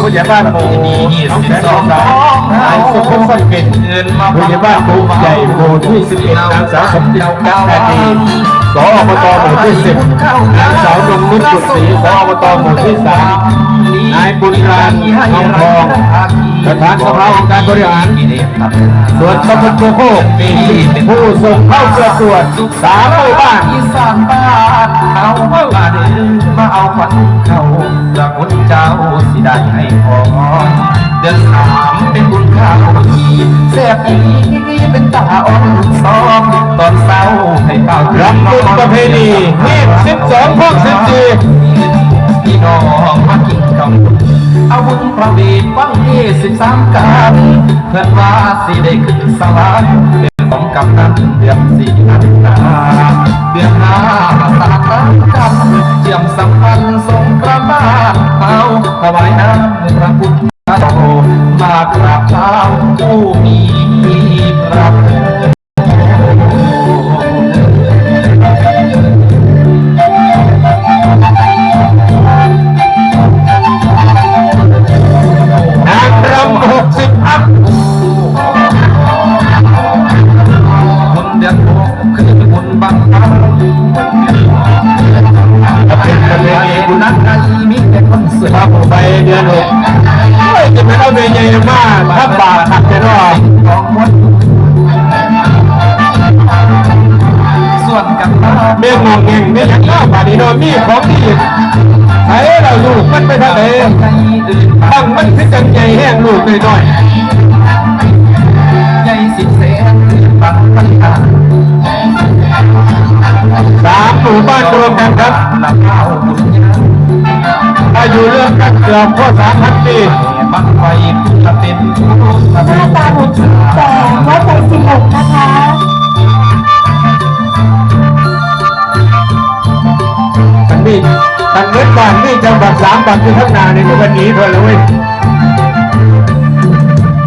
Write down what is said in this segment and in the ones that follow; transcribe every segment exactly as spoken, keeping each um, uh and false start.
ผู้ใหญ่บ้านหมู่หนองแสงสองสาม นายสุพจน์ สร้อยเกต ผู้ใหญ่บ้านหมู่ใหญ่หมู่ที่สิบเอ็ด นางสาวสมจิต จันทร์นาดี ส อบต หมู่ที่สิบ นางสาวนงนุช บุตรศรี ส อบต หมู่ที่สาม นายบุญราน ทองทอง ประธานสภาองค์การบริหาร ส่วนตำบลโพโคก มีผู้ส่งเข้าประกวด สามหมู่บ้าน อีสานบ้านเฮามาเด้อ มาเอาขวัญเข้า พระคุณเจ้าสิได้ให้พร เดือนสามเป็นบุญข้าวดี แซ่บอีหลีเป็นตาอ่อนซ้อม ตอนเช้าให้เป่า รำบุญประเพณีฮีตสิบสอง คอกสิบสี่ พี่น้องมากินข้าวบุญ เอาบุญพระเวทฟังเทศน์สิบสาม กัน เพื่อนว่าสิได้ขึ้นสวรรค์ เป็นของกำนันเดือนสี่ อันตา เดือนห้ามาสาดน้ำกัน เชื่อมสัมพันธ์สงกรานต์บ้านเฮา ถวายน้ำพระพุทธ มากราบเท้าผู้มีพระคุณ นางรำหกสิบอัพ คนเดือนหก คือบุญบังคับ เป็นประเพณีบุญนัก มีแต่คนสวย ครับ ไปเดือนหก โอ้ย จะไปเอาเมย์ใหญ่มาทับบาทขัดจะรอด ของมด ส่วนกันมา เมย์มองแห่งเมย์อยากเล่าบาดนี้เนาะ มีของดี ไอ้เราลูกมันไปทางไหน ใจอื่น บังมันคือจังใหญ่แห้งลูกน้อยๆ ใหญ่สิบแสนบังปัญหา สามหมู่บ้านรวมกันครับ อายุเรื่องกันเกือบพอสามพันปี บังไฟจะเป็นผู้ หน้าตาเหมือนสิบแปด หัวใจสิบหกนะคะ มันมีมันเบิดบ้านมีจังหวัดสามบัตรอยู่ข้างหน้านี่มันก็หนีเพิ่นเลยเว้ย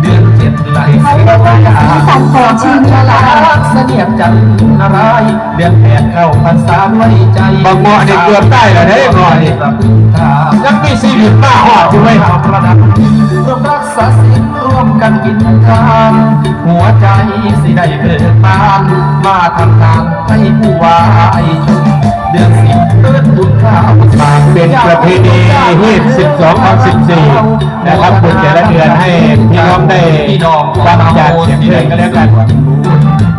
เดือนเจ็ดไหล เขาเรียกว่าสีสันของชีวิตค่ะ เสนียดจันทร์นารายณ์ เดือนแปดเข้าพรรษาด้วยใจ บักเงาะนี่เกือบตายแล้วเด้ เงาะนี่ ยังมีชีวิตมาฮอดอยู่เว้ย ประดับร่วมรักษาศีลร่วมกันกินทาน หัวใจสิได้เบิกบาน มาทำทานให้ผู้วายชน เดือนสิบเอิ้นบุญข้าวสาร เป็นประเพณีฮีตสิบสอง ของสิบสี่ นะครับ บุญแต่ละเดือนให้พี่น้องได้ฟังจากเสียงเพลงก็แล้วกัน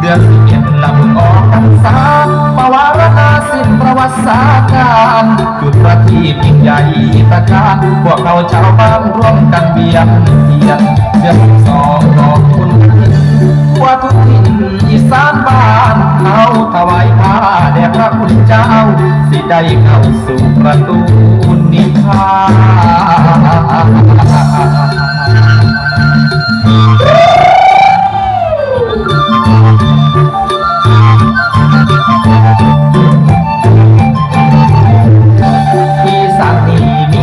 เดือนสิบเอ็ดละบุญออกพรรษา ปวารณาสิ้นประวัติศาสตร์การ จุดประทีปยิ่งใหญ่ตระการ พวกเราชาวบ้านร่วมกันเวียนเทียน เดือนสิบสองดอกบุญกฐิน ทั่วทุกถิ่นอีสานบ้านเฮา ถวายผ้าแด่พระคุณเจ้า สิได้เข้าสู่ประตูนิพพาน